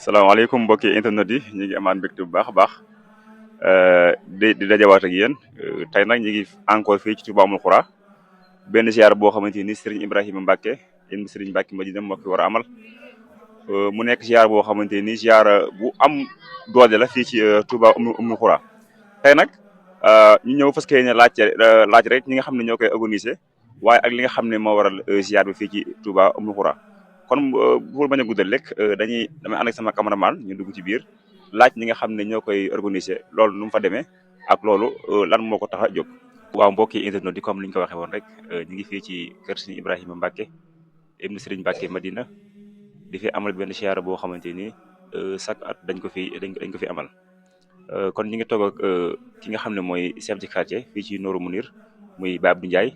salaamaaleykum mbokki internet yi ñu ngi amaat mbégte bu baax a baax di dajawaat ak yéen tey nag ñu ngi encore fii ci Touba Oumoul Khoura benn ziar boo xamante ni Serigne Ibrahima Mbacke yéen Serigne Mbacke Madina moo fi war a amal mu nekk ziar boo xamante ni ziar bu am doole la fii ci Touba Oumoul Khoura tey nag ñu ñëw fas yéene laaj rek ñi nga xam ne ñoo koy organiser waaye ak li nga xam ne moo waral ziar bi fii ci Touba Oumoul Khoura kon pour bañ a guddal rek damay ànd ak sama cameraman ñu dugg ci biir laaj ñi nga xam ne ñoo koy organiser loolu nu mu fa demee ak loolu lan moo ko tax a jóg. waaw mbokki internet di comme li ñu ko waxee woon rek ñu ngi fii ci kër Serigne Ibrahima Mbacke ibn Serigne Mbacke Madina di fi amal benn ziar boo xamante ni chaque at dañ ko fi amal kon ñu ngi toog ak ki nga xam ne mooy chef de quartier fii ci Nourou Mounir muy Baye Abdou Ndiaye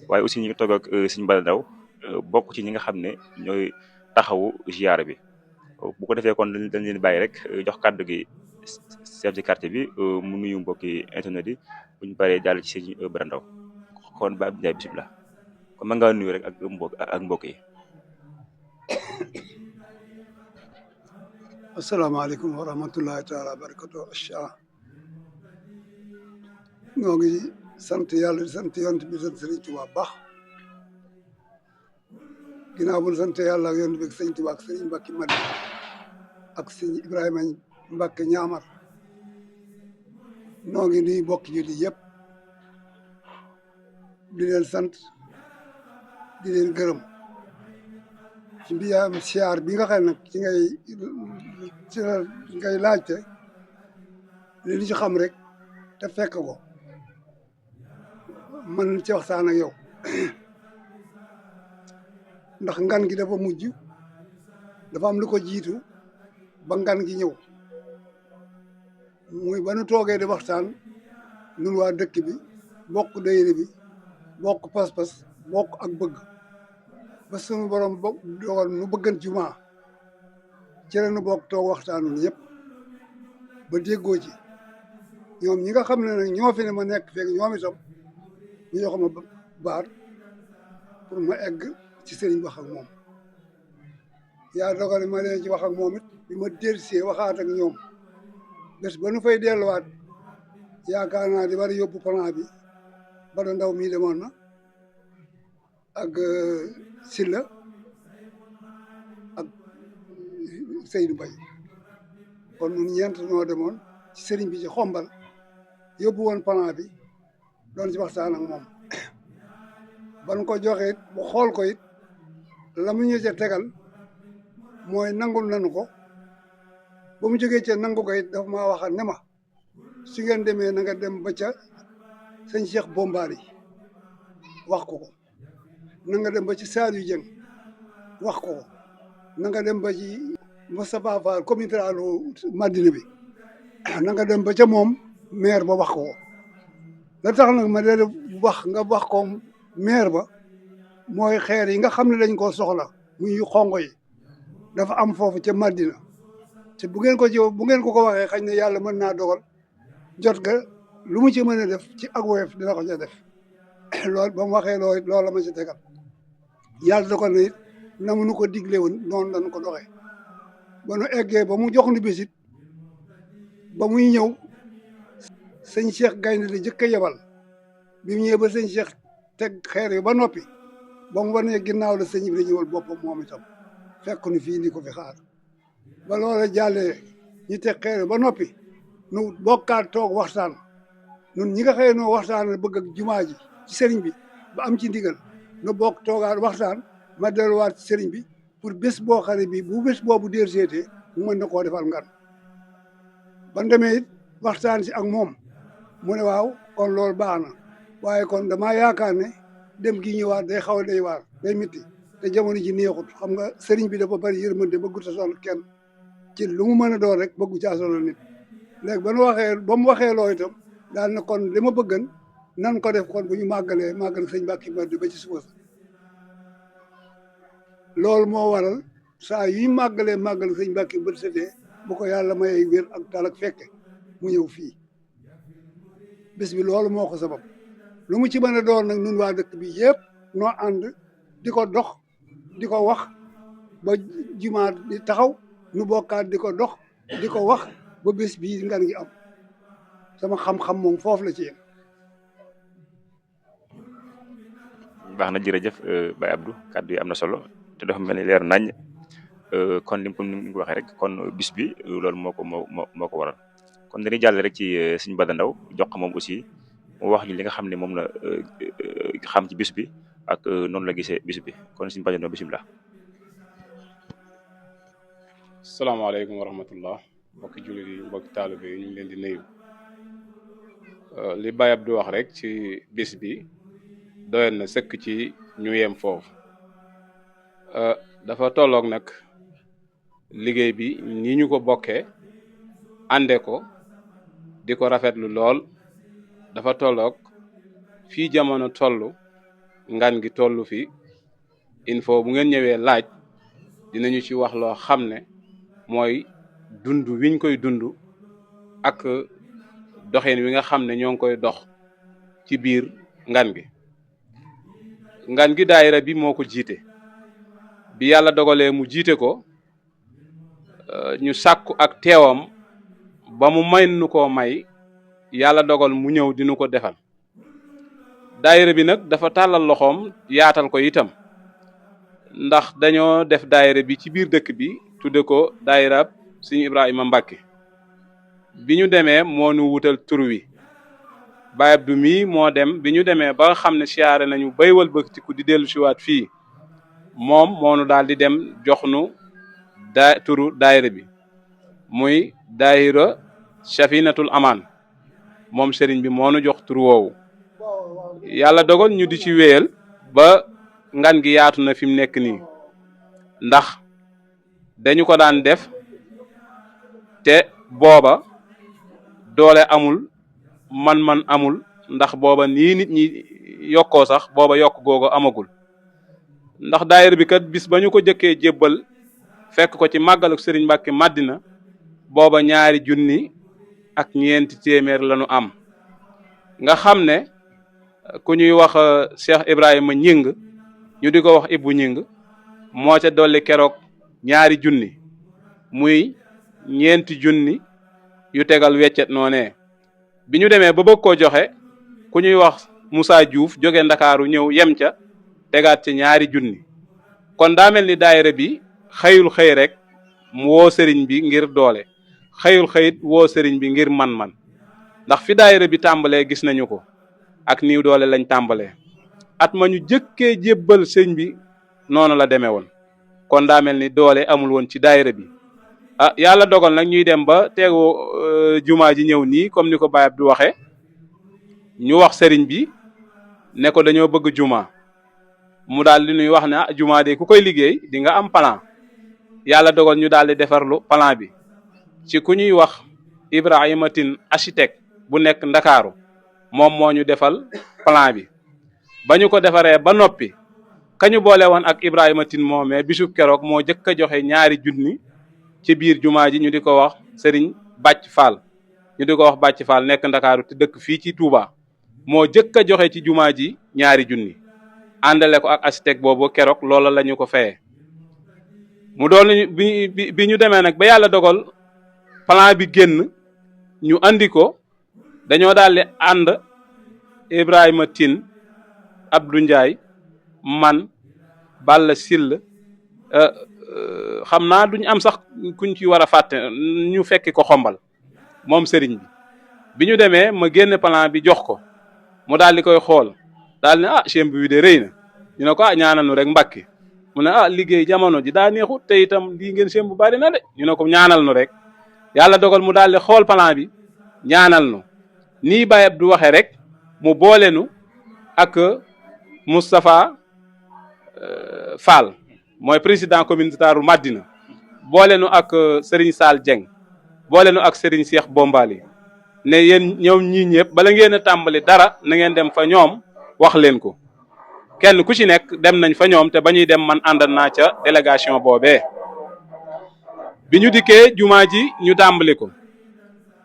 waaye aussi ñu ngi toog ak Serigne Bada Ndaw bokk ci ñi nga xam ne ñooy taxawu ziar bi bu ko defee kon dañ leen bàyyi rek jox kàddu gi chef de quartier bi mu nuyu mbokki internet yi bu ñu paree jàll ci Serigne Bada Ndaw kon Baye Abdou Ndiaye bisimilah kon mën ngaa nuyu rek ak mbokk yi. asalaamaaleykum wa rahmatullahi taala wa barakatu acha ñoo ngi sant yàlla di sant yonent bi sant Serigne Touba baax ginnaaw bu sant yàlla ak yonent bi ak Serigne Touba ak Serigne Mbacke Madina ak Serigne Ibrahima Mbacke ñaamar noo ngi nuyu bokki julli yëpp di leen sant di leen gërëm ci mbiyaam siyaar bi nga xam nag ci ngay laajte li ci xam rek te fekk ko man ci waxtaan ak yow ndax ngan gi dafa mujj dafa am lu ko jiitu ba ngan gi ñëw muy ba nu toogee di waxtaan nun waa dëkk bi bokk dayre bi bokk pas-pas bokk ak bëgg ba sunu borom dogal nu bëggan jumaa ci la nu bokk toog waxtaanu yëpp ba déggoo ci ñoom ñi nga xam ne nag ñoo fi ne ma nekk feeg ñoom itam ñu jox ma baat pour ma egg ci sëriñ wax ak moom yaa dogal ma leen ci wax ak moom it bi ma dellusee waxaat ak ñoom bés ba nu fay delluwaat yaakaar naa di war a yóbbu plan bi Bada Ndaw mii demoon na ak Silla ak Seydou Mbaye kon ñun ñeent noo demoon ci sëriñ bi ci xombal yóbbu woon plan bi doon ci waxtaan ak moom ban ko joxe it bu xool ko it la mu ñu ca tegal mooy nangul nanu ko ba mu jógee ca nangu ko it dafa maa waxal ne ma su ngeen demee na nga dem ba ca sëñ Cheikh Bombari wax ko ko na nga dem ba ci Saliou Dieng wax ko ko na nga dem ba ci Moustapha Fall communauté rurale Madina bi na nga dem ba ca moom maire ba wax ko ko la tax nag ma dee wax nga wax ko maire ba mooy xeer yi nga xam ne dañ koo soxla muy yu xongo yi dafa am foofu ca Madina te bu ngeen ko waxee xañ ne yàlla mën naa dogal jot ga lu mu ci mën a def ci ak woyof dina ko ca def loolu ba mu waxee loolu la ma ci tegal yàlla dogal na it na mu nu ko digle woon noonu lañu ko doxee ba nu eggee ba mu jox nu bisit ba muy ñëw sëñ Cheikh Gaynde la jëkk a yebal bi mu ñëwee ba sëñ Cheikh teg xeer yi ba noppi ba mu wanee ginnaaw la sëñ bi la ñëwal boppam moom itam fekk nu fii ni ko fi xaar ba loola jàllee ñu teg xeer yi ba noppi nu bokkaat toog waxtaan nun ñi nga xëy noo waxtaan bëgg ak jumaa ji ci sëriñ bi ba am ci ndigal nu bokk toogaat waxtaan ma delluwaat ci sëriñ bi pour bés boo xam ne bi bu bés boobu déer seetee mu mën na koo defal ngan ban demee it waxtaan si ak moom mu ne waaw kon loolu baax na waaye kon damaa yaakaar ne dem gi ñëwaat day xaw a day waar day métti te jamono ji neexut xam nga sëriñ bi dafa bari yërmande bëggut a sonal kenn ci lu mu mën a doon rek bëggu caa sonal nit léegi ba mu waxee loo itam daal na kon li ma bëggan nan ko def kon bu ñu màggal sëñ Mbacke Madina ba ci suba sa loolu moo waral saa yuy màggal sëñ Mbacke bët setee bu ko yàlla may wér ak tal ak fekke mu ñëw fii bés bi loolu moo ko sabab lu mu ci mën a doon nag nun waa dëkk bi yëpp noo ànd di ko dox di ko wax ba jumaa di taxaw nu bokkaat di ko dox di ko wax ba bés bii ngan gi am sama xam-xam moom foofu la ci yem. baax na jërëjëf Baye Abdou kàddu yi am na solo te dafa mel ni leer nañ kon ni mu ko waxee rek kon bis bi loolu moo ko waral kon dañuy jàll rek ci Sëñ Bada Ndaw jox moom aussi mu wax ñu li nga xam ne moom la xam ci bis bi ak noonu la gisee bis bi kon Sëñ Bada Ndaw bisimilah. salaamaaleykum wa rahmatullah mbokki jullit yi mbokki taalibe yi ñu ngi leen di nuyu li Baye Abdou wax rek ci bis bi doyoon na sëkk ci ñu yem foofu dafa tolloog nag liggéey bi ni ñu ko bokkee ànde ko di ko rafetlu lool dafa tolloog fii jamono toll ngan gi toll fi il faut bu ngeen ñëwee laaj dinañu ci wax loo xam ne mooy dund wiñ koy dund ak doxin wi nga xam ne ñoo ngi koy dox ci biir ngan gi daayira bi moo ko jiite bi yàlla dogalee mu jiite ko ñu sàkku ak teewam ba mu may nu koo may yàlla dogal mu ñëw dinu ko defal daayira bi nag dafa tàllal loxoom yaatal ko itam ndax dañoo def daayira bi ci biir dëkk bi tudde ko daayira Sëñ Ibrahima Mbàkke bi ñu demee moo nu wutal tur wi Baye Abdou mi moo dem bi ñu demee ba xam ne siyaare nañu bay wëlbatiku di dellu siwaat fii moom moo nu daal di dem jox nu turu daayira bi muy daayira Safinatul Amaan moom sëriñ bi moo nu jox tur woowu yàlla dogal ñu di ci wéyal ba ngan gi yaatu na fi mu nekk nii ndax dañu ko daan def te booba doole amul man-man amul ndax booba nii nit ñi yokkoo sax booba yokk googu amagul ndax daayira bi kat bis ba ñu ko jëkkee jébbal fekk ko ci màggalu Sëriñ Mbàkke Madina booba 2 junni ak 4 téeméer lañu am nga xam ne ku ñuy wax Cheikh Ibrahima Ñing ñu di ko wax Ibbu Ñing moo ca dolli keroog 2 junni muy 4 junni yu tegal weccet noonee bi ñu demee ba bëgg koo joxe ku ñuy wax Moussa Diouf jóge Ndakaaru ñëw yem ca tegaat ci 2 junni kon daa mel ni daayira bi xëyul xëy rek mu woo sëriñ bi ngir doole xëyul xëyit woo sëriñ bi ngir man-man ndax fi daayira bi tàmbalee gis nañu ko ak niw doole lañ tàmbalee at ma ñu jëkkee jébbal sëriñ bi noonu la demee woon kon daa mel ni doole amul woon ci daayira bi yàlla dogal nag ñuy dem ba teegu jumaa ji ñëw nii comme ni ko Baye Abdou waxee ñu wax sëriñ bi ne ko dañoo bëgg jumaa mu daal di ñuy wax ne jumaa de ku koy liggéey di nga am plan yàlla dogal ñu daal di defarlu plan bi ci ku ñuy wax Ibrahima Tine architecte bu nekk Ndakaaru moom moo ñu defal plan bi ba ñu ko defaree ba noppi kañu boole woon ak Ibrahima Tine moomee bisub keroog moo jëkk a joxe 2 junni ci biir jumaa ji ñu di ko wax Serigne Bàcc Fall ñu di ko wax Bàcc Fall nekk Ndakaaru te dëkk fii ci Touba moo jëkk a joxe ci jumaa ji 2 junni àndale ko ak architecte boobu keroog loola la ñu ko fayee mu doon bi ñu demee nag ba yàlla dogal plan bi génn ñu andi ko dañoo daal di ànd Ibrahima Tine Abdou Ndiaye man Balla Sill xam naa duñ am sax kuñ ci war a fàtte ñu fekki ko xombal moom sëriñ bi ñu demee ma génne plan bi jox ko mu daal di koy xool daal ne semb bi de rëy na ñu ne ko ñaanal nu rek Mbàkke mu ne liggéey jamono ji daa neexut te itam lii ngeen semb bari na de ñu ne ko ñaanal nu rek yàlla dogal mu daal di xool plan bi ñaanal nu nii Baye Abdou waxee rek mu boole nu ak Moustapha Fall mooy président communautaire Madina boole nu ak Serigne Sall Dieng boole nu ak Serigne Cheikh Bombali ne yéen ñoom ñii ñëpp bala ngeen a tàmbali dara na ngeen dem fa ñoom wax leen ko kenn ku ci nekk dem nañ fa ñoom te ba ñuy dem man àndal naa ca délégation boobee bi ñu dikkee jumaa ji ñu tàmbali ko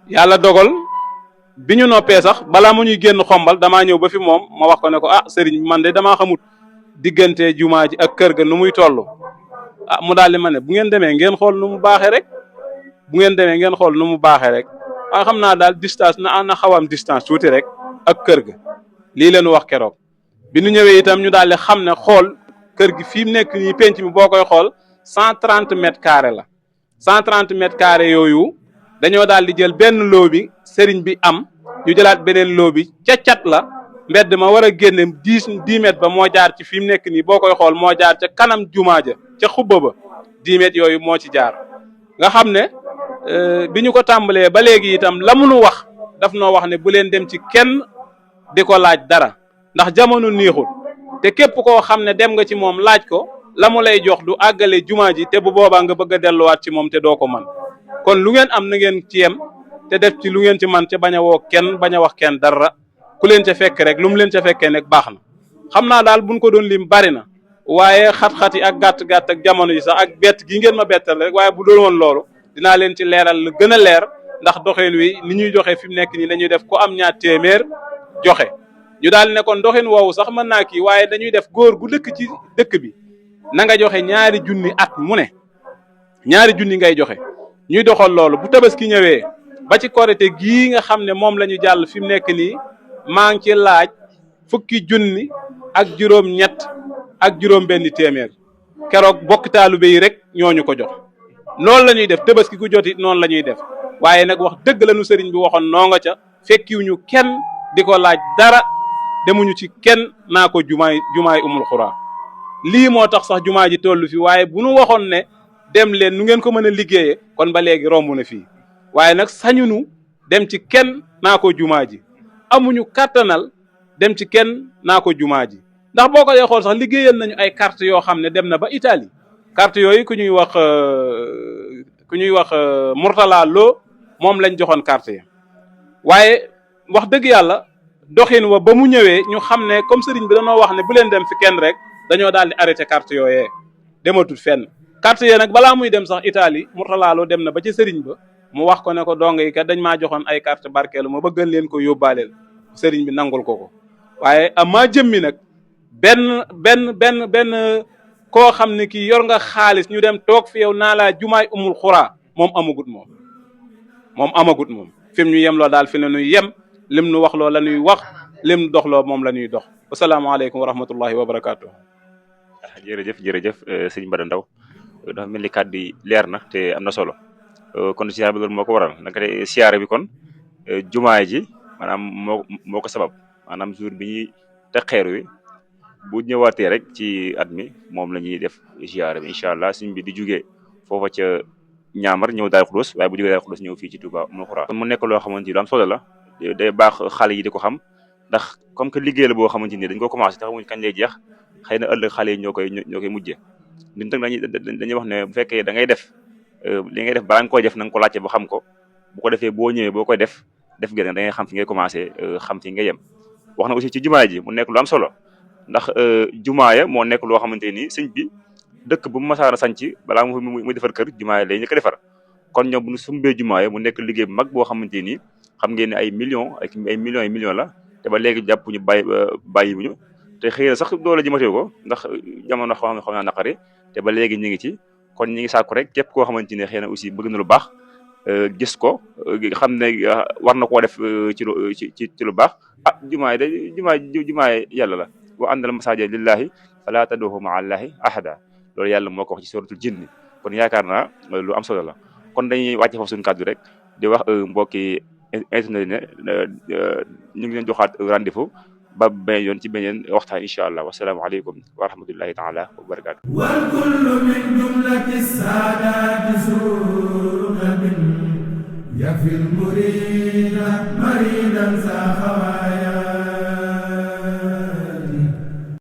yàlla dogal bi ñu noppee sax balaa mu ñuy génn xombal damaa ñëw ba fi moom ma wax ko ne ko Serigne man de damaa xamut diggante jumaa ji ak kër ga nu muy toll ah mu daal di ma ne bu ngeen demee ngeen xool nu mu baaxee rek bu ngeen demee ngeen xool nu mu baaxee rek waaye xam naa daal distance na xaw am distance tuuti rek ak kër ga lii leen wax keroog bi nu ñëwee itam ñu daal di xam ne xool kër gi fi mu nekk nii penc mi boo koy xool 130 mètres carrés la 130 mètres carrés yooyu dañoo daal di jël benn loo bi sëriñ bi am ñu jëlaat beneen loo bi ca cat la mbedd ma war a génne 10 mètres ba moo jaar ci fi mu nekk nii boo koy xool moo jaar ca kanam jumaa ja ca xubba ba 10 mètres yooyu moo ci jaar nga xam ne bi ñu ko tàmbalee ba léegi itam la mu nu wax daf noo wax ne bu leen dem ci kenn di ko laaj dara ndax jamono neexul te képp koo xam ne dem nga ci moom laaj ko la mu lay jox du àggale jumaa ji te bu boobaa nga bëgg a delluwaat ci moom te doo ko man kon lu ngeen am na ngeen ci yem te def ci lu ngeen ci man ca bañ a woo kenn bañ a wax kenn dara ku leen ca fekk rek lu mu leen ca fekkee nag baax na xam naa daal buñ ko doon lim bari na waaye xat-xat yi ak gàtt-gàtt ak jamono yi sax ak bett gi ngeen ma bettal rek waaye bu doon woon loolu dinaa leen ci leeral lu gën a leer ndax doxin wi ni ñuy joxe fi mu nekk nii dañuy def ku am ñaar téeméer joxe ñu daal ne kon doxin woowu sax mën naa kii waaye dañuy def góor gu dëkk ci dëkk bi na nga joxe 2 junni at mu ne 2 junni ngay joxe ñuy doxal loolu bu tabaski ñëwee ba ci korite gii nga xam ne moom la ñu jàll fi mu nekk nii maa ngi ci laaj 10 junni ak juróom-ñett ak juróom-benn téeméer keroog bokk taalibe yi rek ñooñu ko jox noonu la ñuy def tabaski gu jot it noonu la ñuy def waaye nag wax dëgg la nu sëriñ bi waxoon noo nga ca fekkiwuñu kenn di ko laaj dara demuñu ci kenn naa ko jumaay umul xuraa lii moo tax sax jumaa ji toll fi waaye bu nu waxoon ne dem leen nu ngeen ko mën a liggéeyee kon ba léegi romb na fii waaye nag sañunu dem ci kenn naa ko jumaa ji amuñu kàttanal dem ci kenn naa ko jumaa ji ndax boo ko dee xool sax liggéeyal nañu ay carte yoo xam ne dem na ba Italie carte yooyu ku ñuy wax Mourtala Lo moom lañ joxoon carte yi waaye wax dëgg yàlla doxin wa ba mu ñëwee ñu xam ne comme sëriñ bi dañoo wax ne bu leen dem fi kenn rek dañoo daal di arrêté carte yooyee dematul fenn carte yee nag balaa muy dem sax Italie Mourtala Lo dem na ba ci sëriñ ba mu wax ko ne ko dong yi kat dañ maa joxoon ay carte barkeelu ma bëggal leen ko yóbbaaleel sëriñ bi nangul ko waaye amaa jëmmi nag benn koo xam ne kii yor nga xaalis ñu dem toog fi yow naa laa jumaay umul xuraa moom amagut moom fi mu ñu yem loo daal fi la ñuy yem lim nu wax loo la ñuy wax lim dox loo moom la ñuy dox wasalaamaaleykum wa rahmatullahi wa barakaatu. jërëjëf sëñ Bada Ndaw dafa mel ni kàddu yi leer na te am na solo kon siyaare bi loolu moo ko waral naka te siyaare bi kon jumaa ji maanaam moo ko sabab maanaam jour bi ñuy teg xeer wi bu ñëwaatee rek ci at mi moom la ñuy def siyaare bi incha allah suñ bi di jugee foofa ca ñaamar ñëw Daaru Xudoos waaye bu jógee Daaru Xudoos ñëw fii ci Touba Umul Xuraa kon mu nekk loo xamante ni lu am solo la day baax xale yi di ko xam ndax comme que liggéey la boo xamante ni dañ ko commencé te xamuñ kañ lay jeex xëy na ëllëg xale yi ñoo koy mujjee ñun tam dañuy wax ne bu fekkee da ngay def li ngay def balaa nga koy def na nga ko laajte ba xam ko bu ko defee boo ñëwee boo koy def gën da ngay xam fi ngay commencé xam fi nga yem wax na aussi ci jumaa ji mu nekk lu am solo ndax jumaa ya moo nekk loo xamante ni sëñ bi dëkk bu mu masaana sanc balaa muy defar kër jumaa ya lay ñu ko defar kon ñoom bu ñu sumbee jumaa ya mu nekk liggéey bu mag boo xamante ni xam ngeen ne ay millions la te ba léegi jàpp ñu bàyyi wuñu te xëy na sax doole ji matee ko ndax jamono xam naa naqari te ba léegi ñu ngi ci kon ñi ngi sàkku rek képp koo xamante ne xëy na aussi bëgg na lu baax gis ko xam ne war na koo def ci lu baax jumaay yàlla la wa annal masaajida lillahi fala tad'u ma'a allahi ahada loolu yàlla moo ko wax ci suratul jinni kon yaakaar naa lu am solo la kon dañuy wàcce foofu suñu kàddu rek di wax mbokki internet ne ñu ngi leen joxaat rendez-vous ba beneen yoon ci beneen waxtaan incha allah wasalaamaaleykum wa rahmatullahi taala wa barakaatu. wal kullu min jumlati saadaati suuratin yafil murida maridan sa